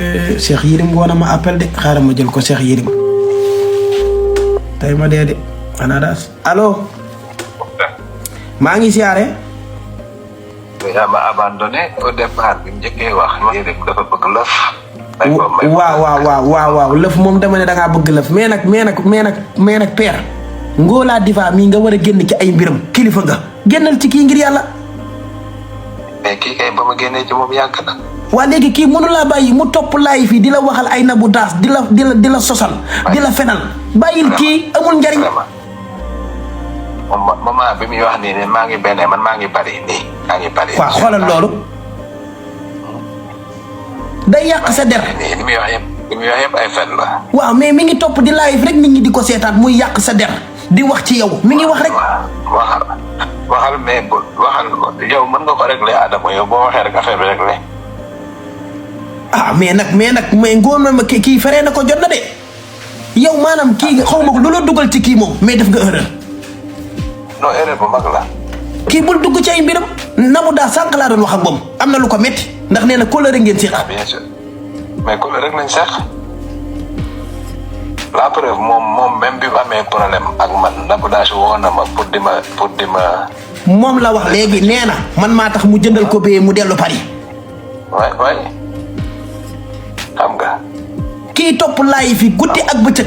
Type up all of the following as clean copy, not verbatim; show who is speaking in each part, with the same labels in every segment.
Speaker 1: Cheikh Yérim woona ma appel de xaaral ma jël ko Cheikh Yérim tey ma dee de xanaa daas allo maa ngi siyaare.
Speaker 2: yaa ma abandonné au départ bi njëkkee wax Yérim dafa bëgg lëf.
Speaker 1: waaw lëf moom dama ne da ngaa bëgg lëf mais nag père Ngóolaa Diva mii nga war a génn ci ay mbiram kilifa nga génnal ci kii ngir yàlla.
Speaker 2: mais kii kay ba ma génnee ci moom yàgg na.
Speaker 1: waa léegi kii mënu laa bàyyi mu topp laay fii di la waxal ay nabu daas di la sosal di la fenal bàyyil kii amul njariñ.
Speaker 2: maman bi muy wax nii ne maa ngi benn man maa ngi bari nii maa ngi bari.
Speaker 1: waaw xoolal loolu day yàq sa der.
Speaker 2: li muy wax yëpp ay fen la.
Speaker 1: waaw mais mi ngi topp di live rek nit ñi di ko seetaan muy yàq sa der di wax ci yow mi ngi wax rek.
Speaker 2: waxal mais waxal yow mën nga ko régler Adamo yow boo waxee rek affaire bi réglé.
Speaker 1: ah mais ngóor ma kii feree na ko jot na de yow maanaam kii xaw ma lu la dugal ci kii moom mais def nga erreur.
Speaker 2: non erreur bu mag la.
Speaker 1: kii bul dugg ci ay mbiram nabu daa sànq laa doon wax ak moom am na lu ko métti ndax nee na kóllëre ngeen seq.
Speaker 2: ah bien sûr mais kóllëre rek lañ seq la preuve moom même bi mu amee problème ak man nabu daa si woo na ma pour di ma.
Speaker 1: moom la wax léegi nee na man maa tax mu jëndal ko bee mu dellu Paris.
Speaker 2: waay xam nga.
Speaker 1: kii topp laay fi guddi ak bëccëg.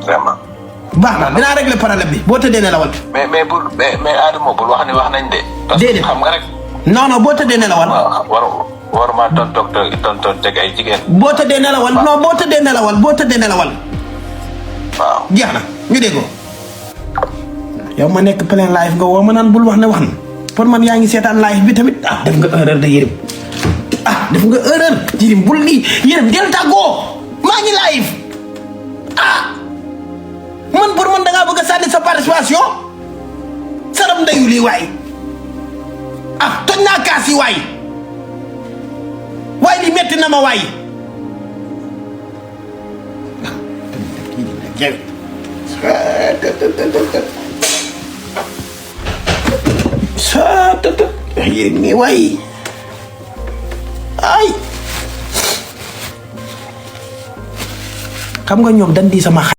Speaker 2: vraiment.
Speaker 1: baax na dinaa régler problème bi boo tëddee nelawal.
Speaker 2: mais Adamo bul wax ni wax nañ de.
Speaker 1: déedéet
Speaker 2: xam nga rek.
Speaker 1: non boo tëddee nelawal.
Speaker 2: waruma tontoog teg ay jigéen.
Speaker 1: boo tëddee nelawal non boo tëddee nelawal.
Speaker 2: waaw
Speaker 1: jeex na ñu déggoo. yow ma nekk plein live nga woo ma naan bul wax ne wax na pour man yaa ngi seetaan live bi tamit def nga erreur de Yérim def nga erreur Yérim bul lii Yérim del tàggoo maa ngi live man pour man da ngaa bëgg a sànni sa participation saram ndeyu lii waay toj naa kaas yi waay lii metti na ma waay Yérim nii waay ay xam nga ñoom dañ di sama